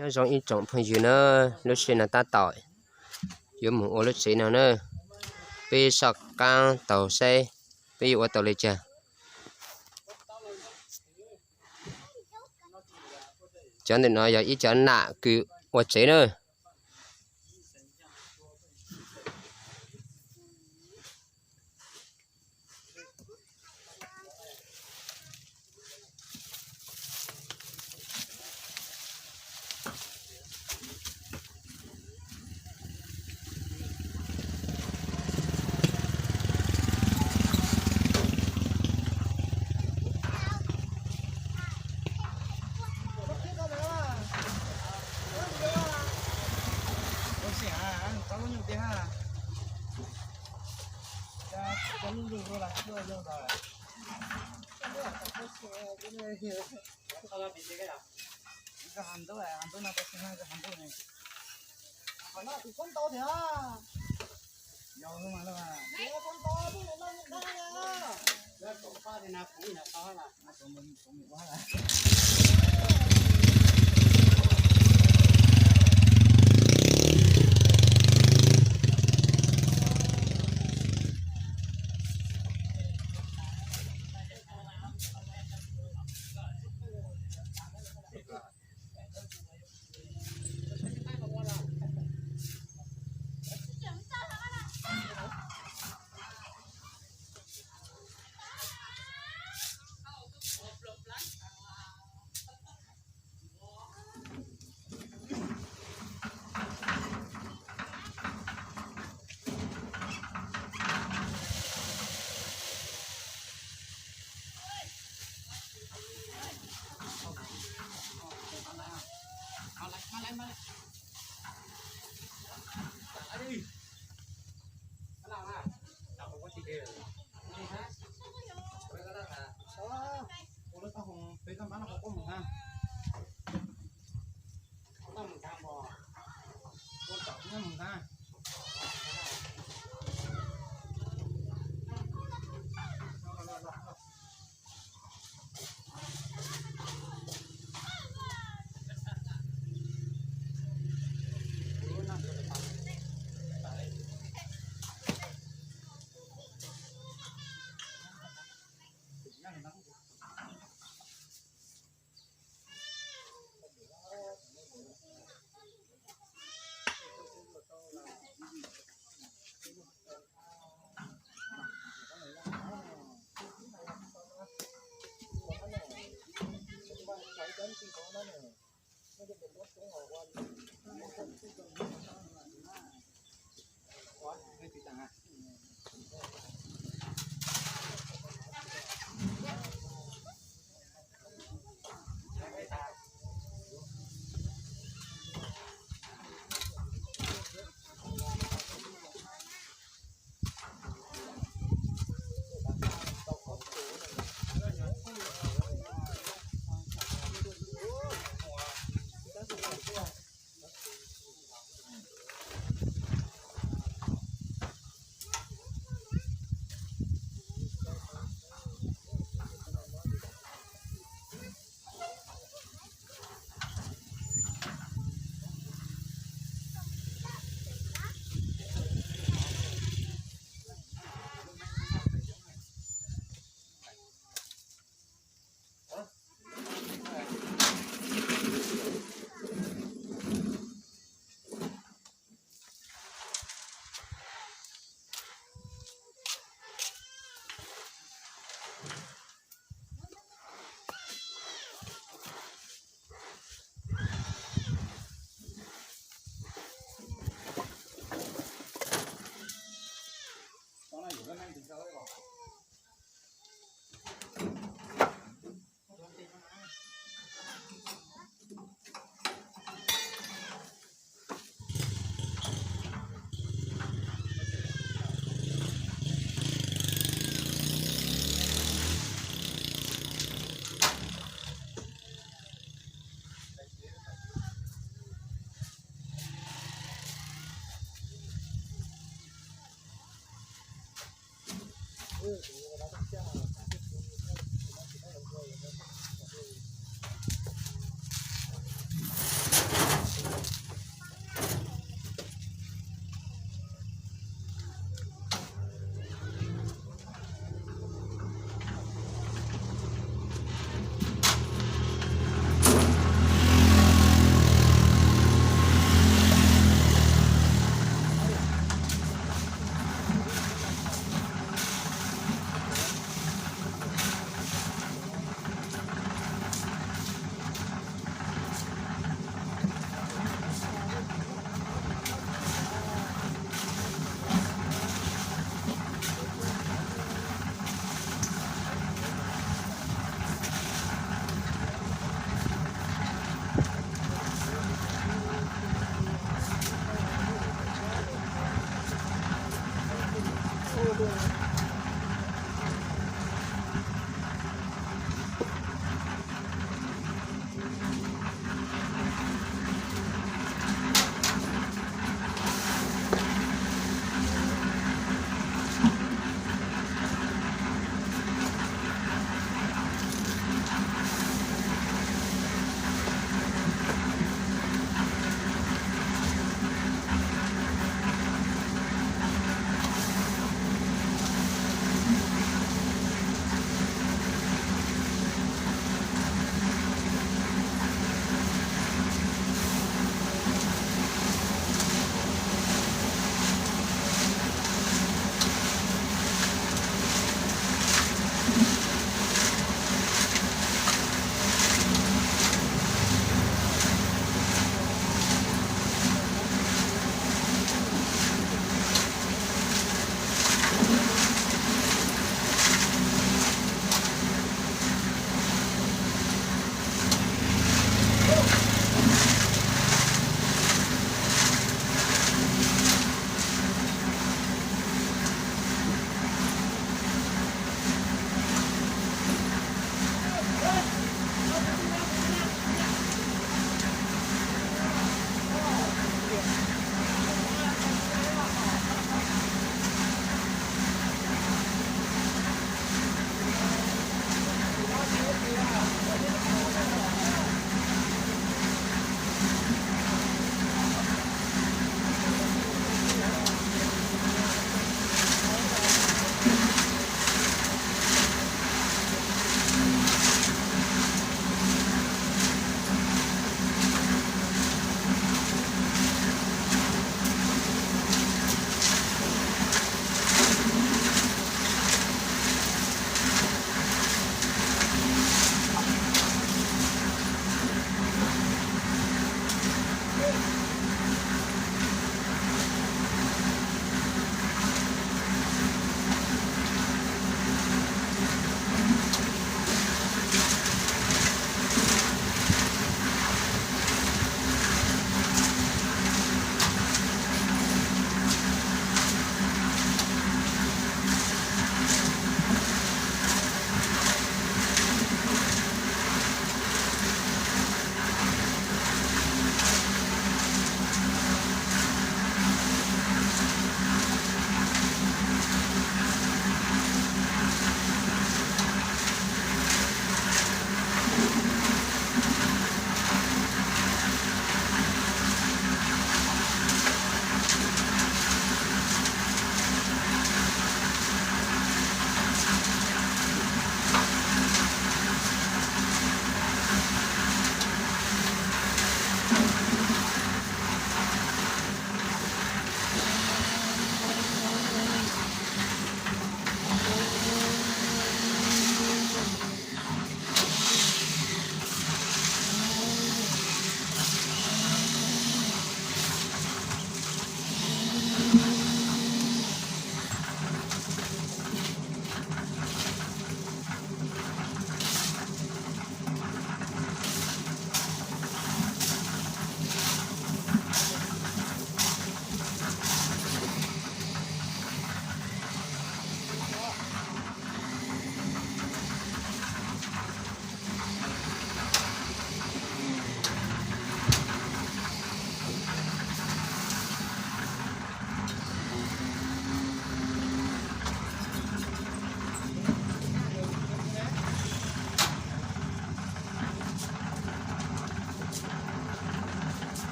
Nyob zoo ib tsoom phooj ywg na, lub sij hawm no tab tom yuav mus ua lub tsev no na, peb soj qab taug saib peb yuav ua tau li cas. Cov ntawm no yog ib cov nam kws ua tsev na.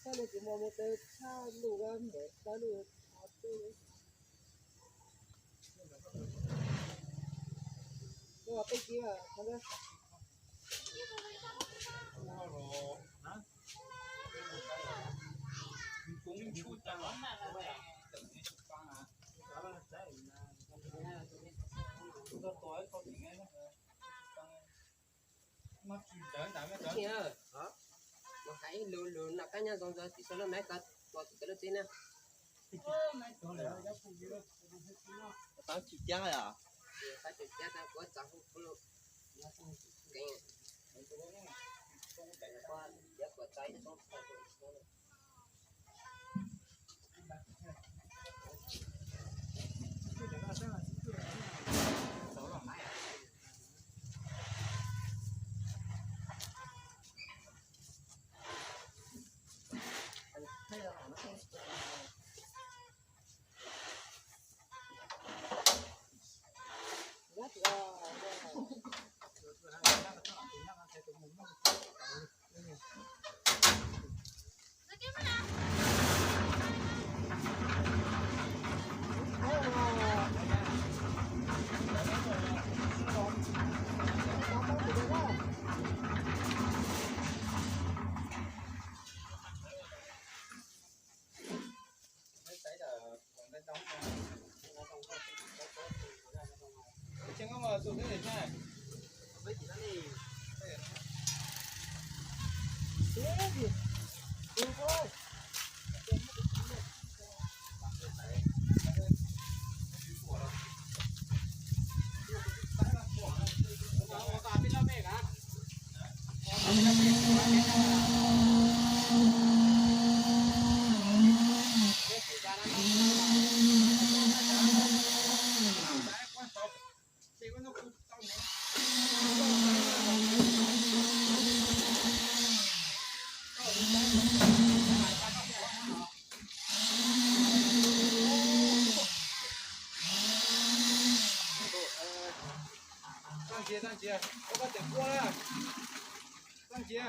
Sab no tsis muaj mus tej tshaj lug, npam sab lug. Ua peb kib. Mus hais lus, lus noj qab nyob zoo rau tim sau lub maiv ko, tua tim cov lub txib na. Tau tsis cab os? Tau tsis cab tau kuv txav hu kuv lus. Cov kuv txav ib txoob txhais. Txaj Ntsia, Txaj Ntsia, ua koj tias quaj na. Txaj Ntsia.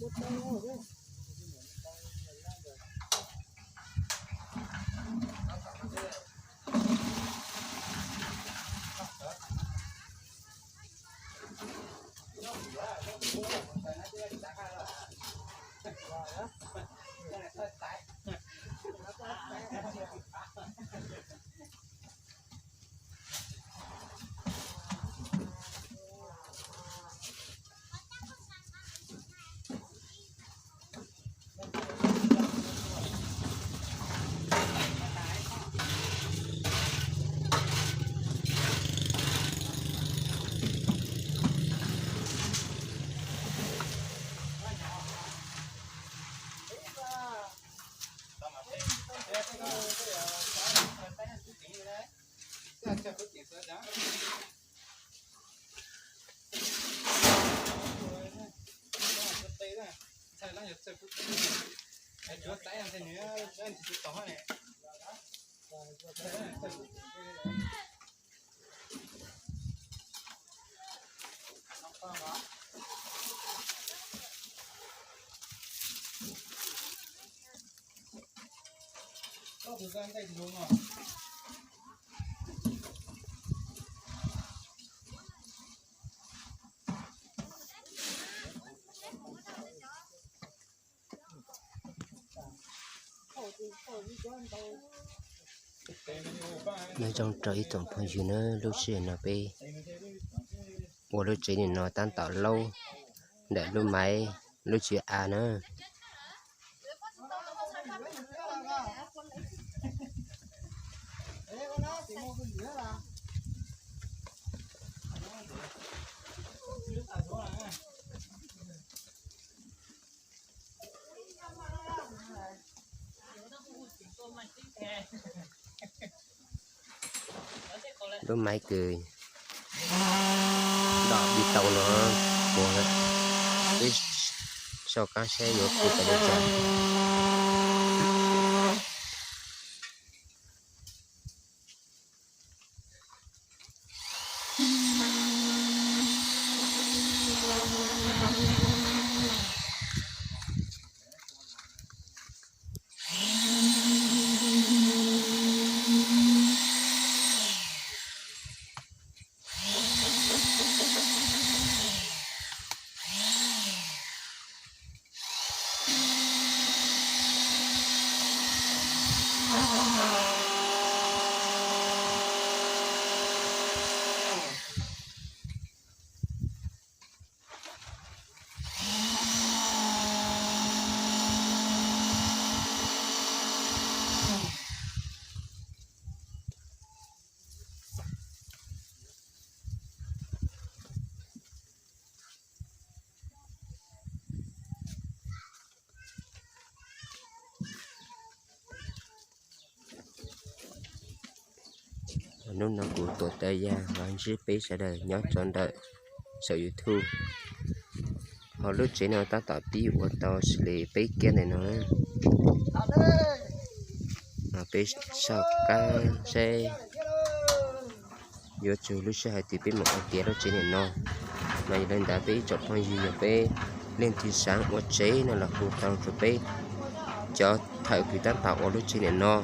Nyob zoo rau ib tsoom phooj ywg na, lub sij hawm no peb ua lub tsev nim no tab tom laub ntawm lub maiv lub tswv av na. Lub maiv kws dom di tau no, mus peb soj qab saib yuav pw tas li cas. Hnub no kuv tuam tawv yag los ntsib peb sawv daws nyob rau ntawm saum YouTube. Ho lub tsev no tab tom pib ua tau xws li peb kiab ntawm no. Peb soj qab saib yuav tsum lub sij hawm twg peb mam ua tiav lub tsev nim no. Mas yog li ntawd peb ib tsoom phooj ywg yog peb leej twg xav ua tsev no los hu tau rau peb cov thawj kws tab tom ua lub tsev nim no.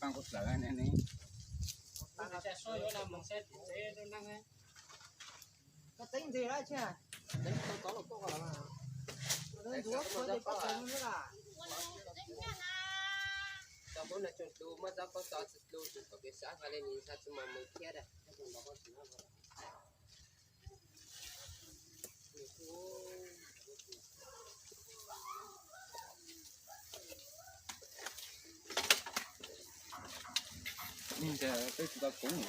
Koj txawm ne. Koj txeeb ntses lawm thiab. Ntsuav khuav ces koj txawm no xwb las. Tau pub no tsoom hlub muaj txoj koob txo txwm hlub txwm thaum kev sab hais li nis ntsha tsis mos mus thiab. Peb tsis tau koob.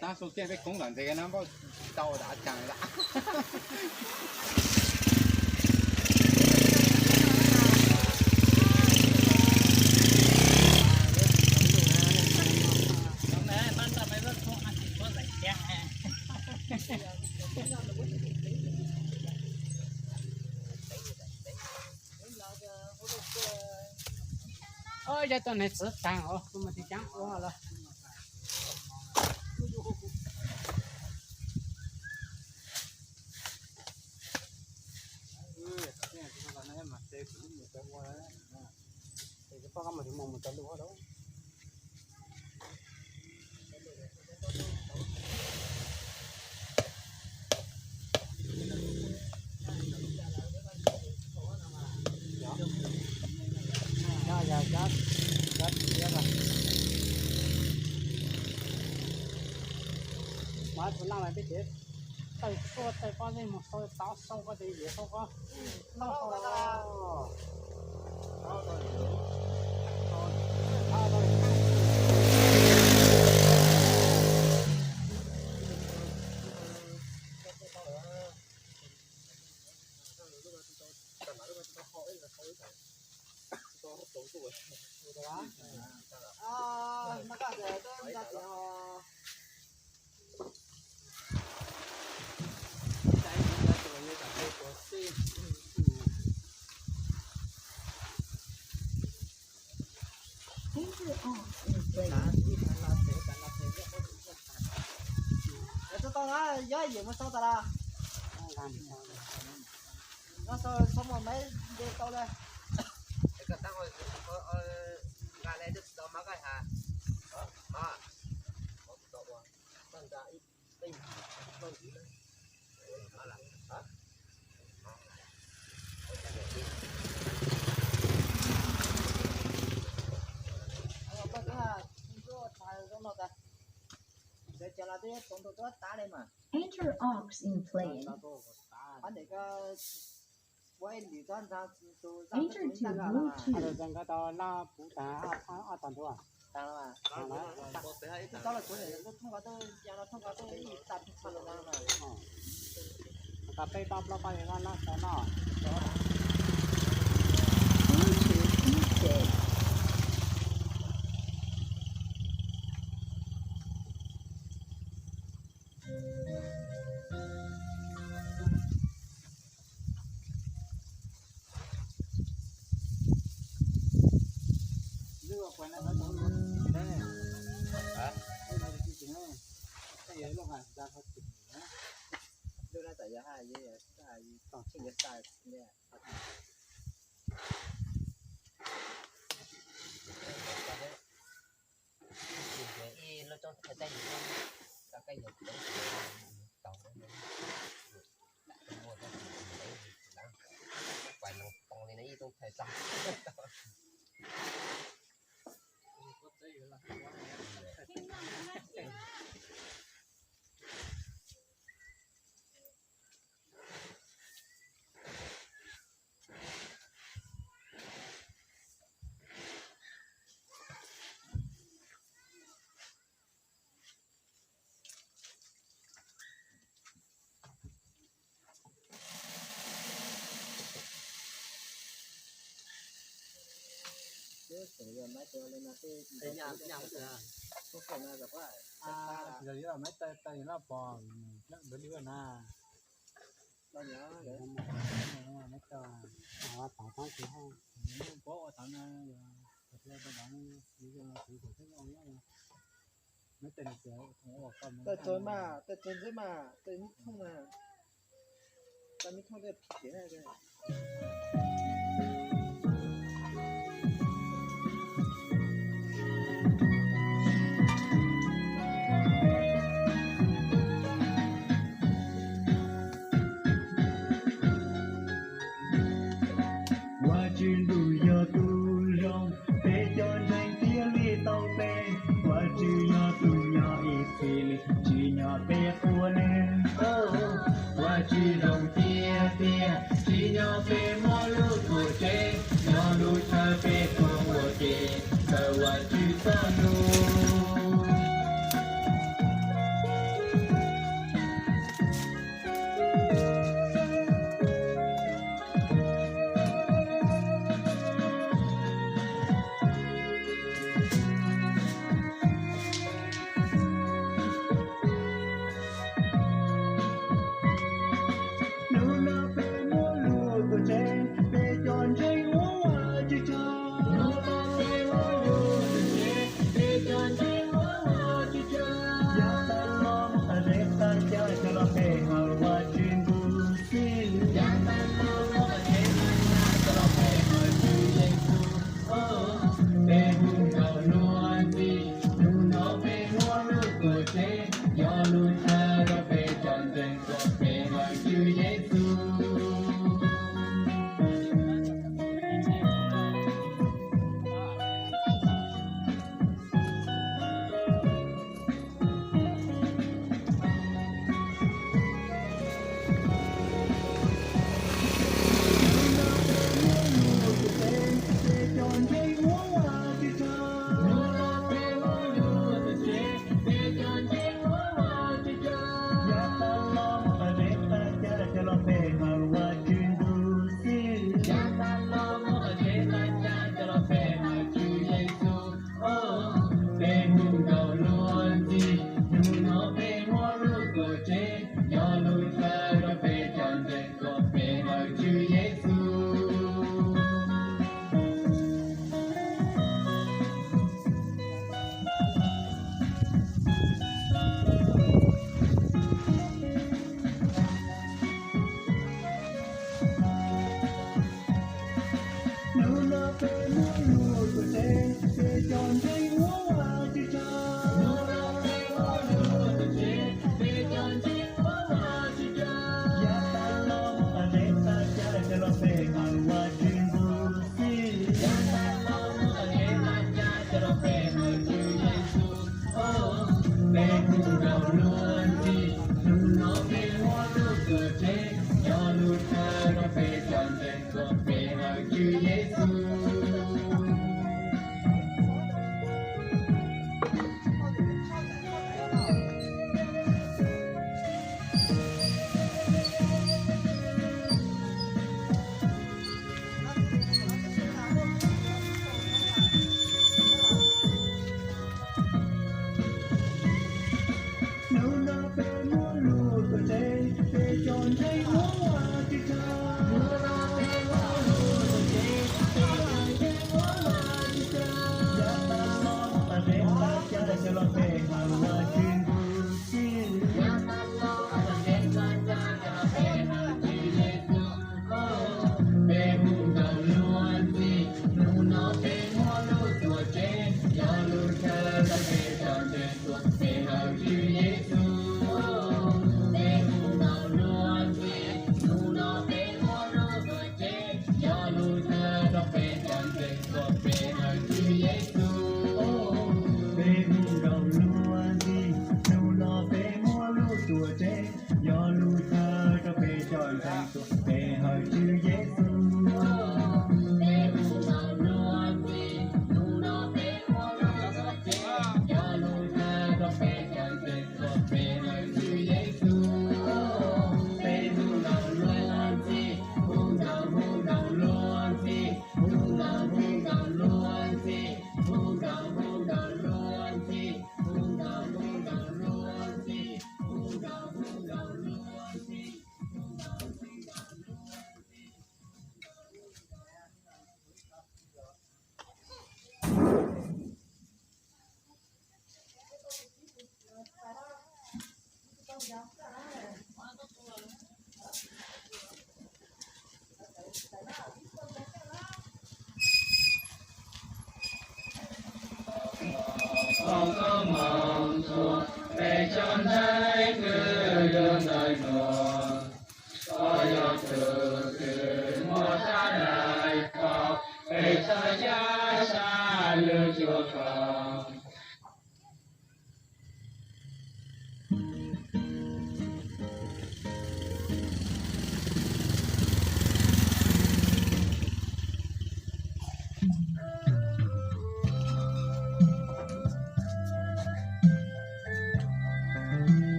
Tab sau kiag peb koob kom ntev no npauj tsis tau dam tsaws lawm. Yog tus niag txwv taag os, kuv mus tiv caab ua lawm. Mas tsis naj mas peb tsev taw tuaj taw pob zeb mus sau tau sau koj tes yev sau koj noj sau. Tsis tau na, yog yim mus sau tas las. Nqa sau mus maiv nce tau le. Nqa le twb tsis tau mab koj has. Mab, koj nqa ib leej ntawd na. Koj twb has zoo no tas. Sawv cev los twb tau nrog tuab tav li mas. Enter aux in plane. Qhov ntawm ko ua ib lwm tsob ntxag tus zaj Enter to Bluetooth. Nqa tau laj puv tas ob tog ntua. Tas los mas. Tsob los tsuav ntawm lub thoob ko tuaj ya no thoob ko tuaj ib tag tag los na. Nqa peb pab plaub pab yog laj laj tau noj. Bluetooth connected. Ib lub roob thaij teb yus, tau koj yog tseeb tau muaj txoj kev ntev tsis lav, pais noog too li no ib tug thaij txog. Yog maiv taw taw yog loj pom npawg li na. Maiv taw ua tauv tsob tsis haj, pob ua tauv na, yog tau tau tau tau tau tau tau Tawm txog mas, tawm txog ntxiv mas, tawm me thooj mas, tawm me thooj tias phim kev na. Vajtswv ntuj yog tus zoo, peb cov ntseeg thiaj li tau pe. Vajtswv yog tus nyob ib txhis li, tsim nyog peb qhuas nws. Vajtswv zoo tiag tiag, tsim nyog peb muab lub tuam tsev, yog lub chaw peb tuaj ua ke, kawm Vajtswv txoj lus. Hnub no peb muab lub tuam tsev, peb cov ntseeg ua Vajtswv tsaug. Hnub no peb muab lub tuam tsev, peb cov ntseeg ua Vajtswv tsaug. Yav tas los muaj qab zeb qab cag coj los pe hawm Vajtswv ntuj xwb. Yav tas los muaj qab zeb qab cag coj los pe hawm Tswv Yexus. Peb hu nkauj luag ntxhi, hnub no peb muab lub tuam tsev, yog lub chaw rau peb cov ntseeg tuaj pe hawm Tswv Yexus.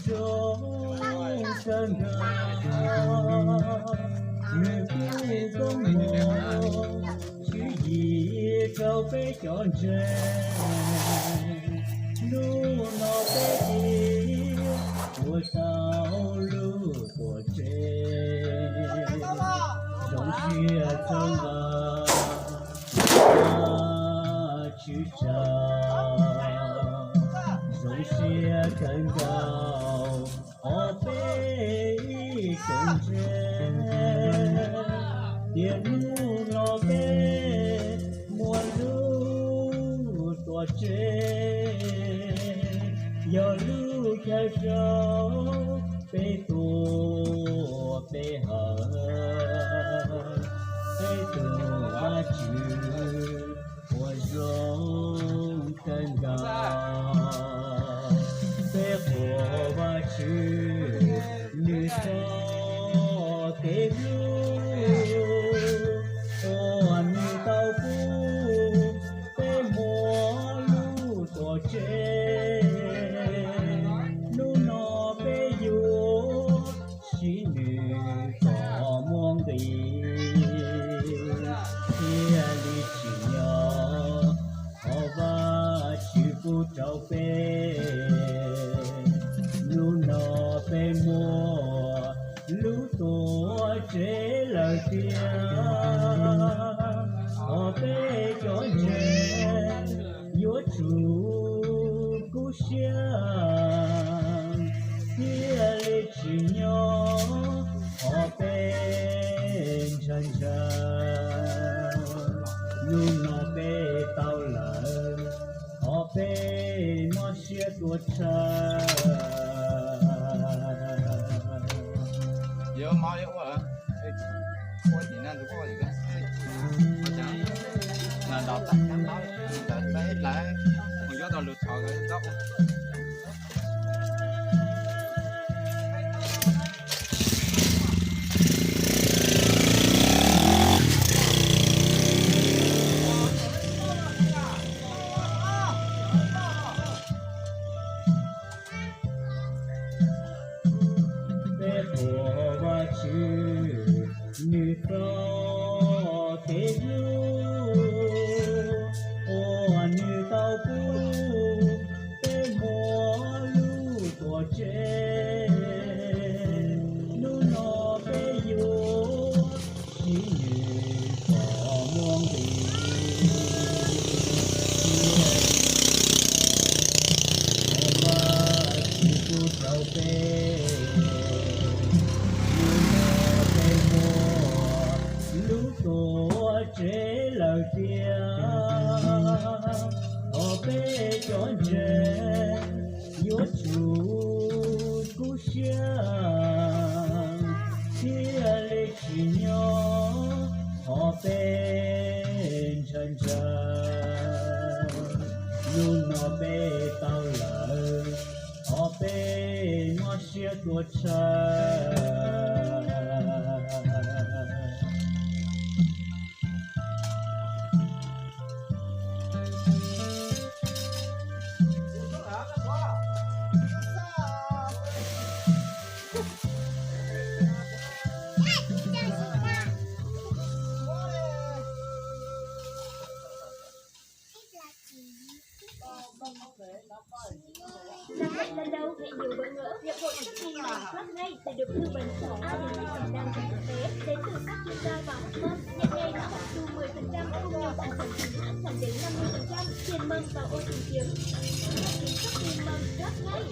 Zoo kawg nkaus, nws kuj koob hmoov tswv yim rau peb cov ntseeg. Hnub no peb thiaj ua tau lub tuam tsev, zoo siab txhawb nqa Vajtswv tsaug, zoo siab kawg nkaus qhov peb ib tsoom ntseeg, tiam hnub no peb muaj lub tuam tsev, yog lub chaw rau peb tuav peb hawm, peb tuav Vajtswv uas zoo kawg nkaus. Peb qhuas Vajtswv nws txoj kev hlub uas nws tau pub peb muaj lub tuam tsev. Hnub no peb yuav siv nws txoj muaj nqis thiaj li tsim nyog qhov Vajtswv pub rau peb. Hnub no peb muaj lub tuam tsev lawm tiag, thov peb cov ntseeg yuav tsum kub siab thiaj li tsim nyog qhov peb ntshaw ntshaw. Hnub no peb tau lawm, thov peb mob siab tuam tsev. Yuav mob yuav ua, ua tim no tus poj ntawd, ntawd txaj, ntawd txaj hlawv, mus yuav tau lus thov nkawd txhob ua. Peb qhuas Vajtswv nws txoj kev hlub uas nws tau pub peb muaj lub tuam tsev. Hnub no peb yuav siv nws txoj muaj nqis thiaj li tsim nyog qhov Vajtswv pub rau peb. Hnub no peb muaj lub tuam tsev lawm tiag, thov peb cov ntseeg yuav tsum kub siab thiaj li tsim nyog qhov peb ntshaw ntshaw. Hnub no peb tau lawm, thov peb mob siab tuam tsev. Đọc lệnh lần đầu, hãy nhớ bấm ngỡ. Hiệp hội Shopee Mall Club ngay để được tư vấn số A đến từ tổng đài và thực tế đến từ các chuyên gia và hot mom. Nhận ngay mã hồng tu mười phần trăm cùng nhiều sản phẩm chính hãng giảm đến năm mươi phần trăm. Tiền mừng và ô tìm kiếm. Đăng ký Shopee Mall Club ngay.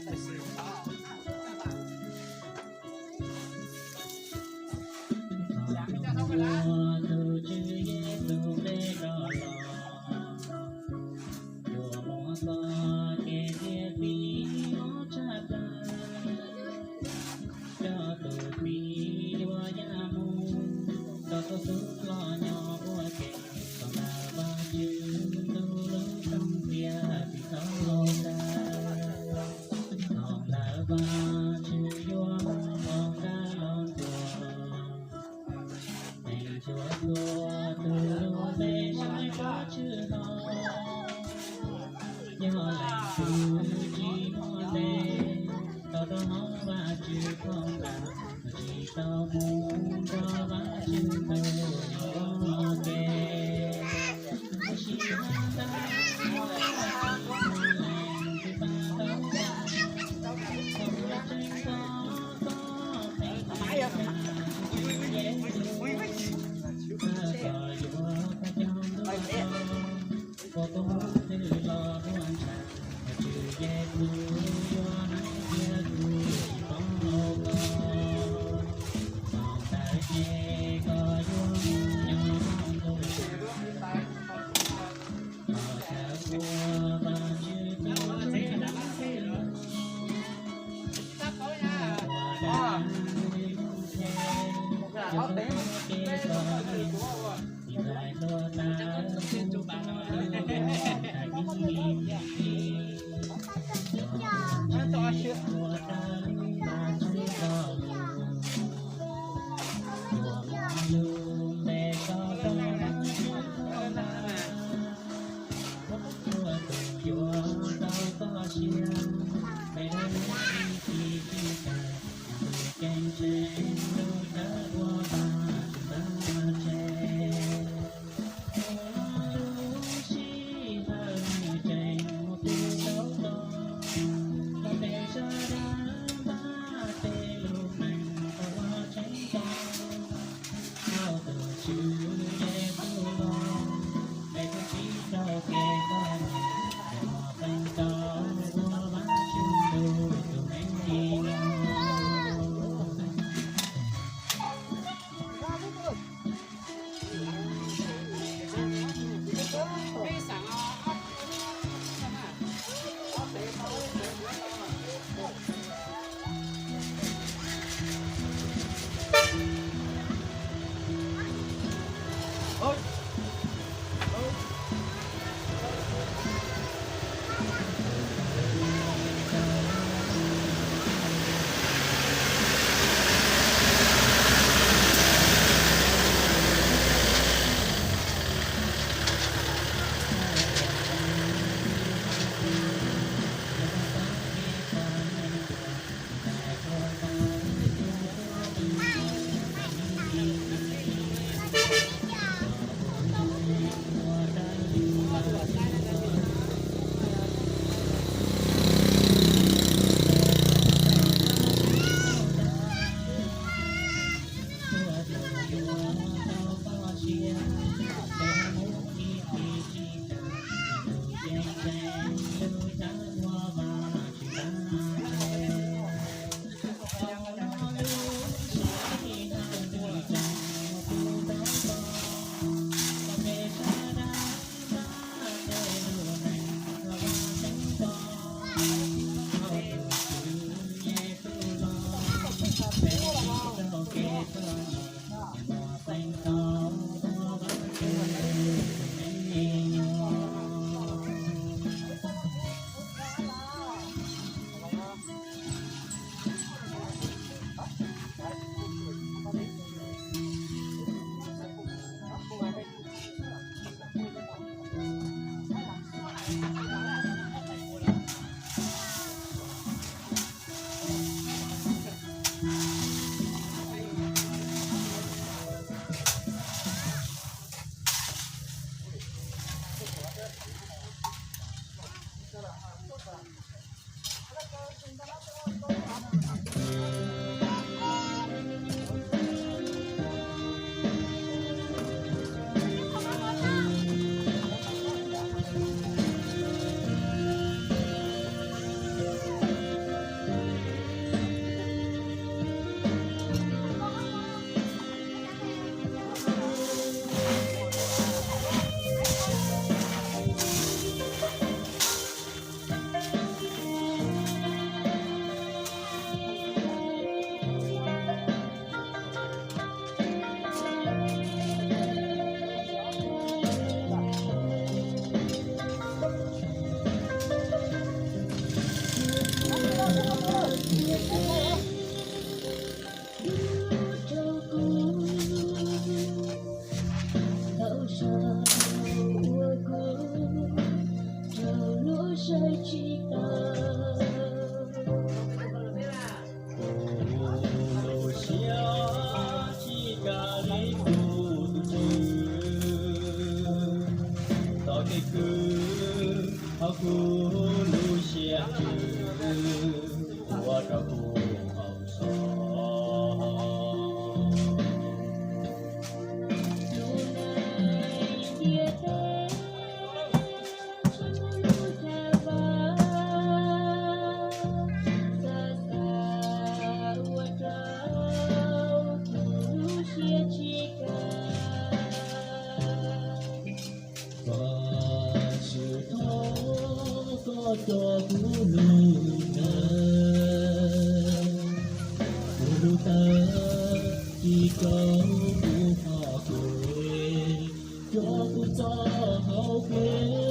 Tus Tswv Yexus npe rov los, yuav mus txoj kev txiav txim mob tshaj plaws, coj tus txiv yuav ya mus, rau txhua tus los nyob ua ke, kom ntawm Vajtswv ntuj lub rooj txiav txim txhob ntawd, kom ntawm Vajtswv yuav mus ua dab los ntxuav. Neeg txhua txhua tus lub npe saib Vajtswv hlo, yog leej twg tsis muaj ntev, tau rau hauv Vajtswv thooj nqa, tsis tau mus nrog Vajtswv ntuj ua ke. Tab sis hais tias leej twg tau tau tseeb txoj koob hmoov, Yexus txawj txo yuav koj cov ntuj los, ua koj tus twg los ua ntshai, Vajtswv Yexus yuav hais tias kuv tsis paub koj. Thaum ntawd ces koj yuav mus nyob hauv ntuj, koj sawv ua Vajtswv tus tub. Kuv lub siab tsis kam li kuv tus tswv, txoj kev kwv hauv kuv lub siab tshwm ua rau kuv haum xyov. Vajtswv thov koj coj kuv lub neej, kuv lub tawv tsis tau kuv hom kev, coj kuv txoj hauv kev.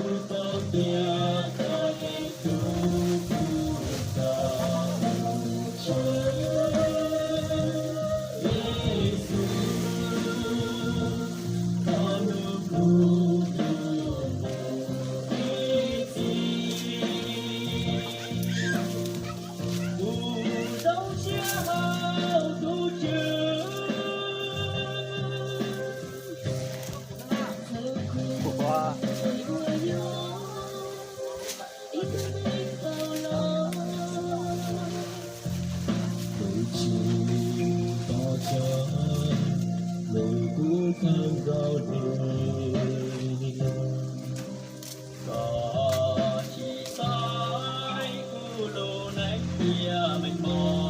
Tus Tswv tos chaw, lub kub kawg nkaus li. Koj tsis xaiv kuv lub neej tiag meej mom.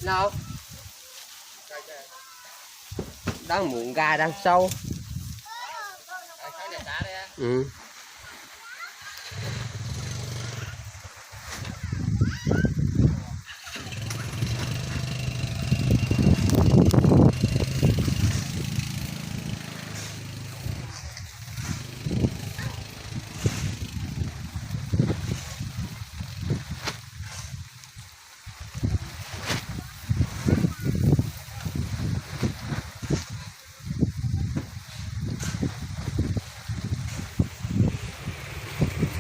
No, đang mus nqa đang sau. Ừ.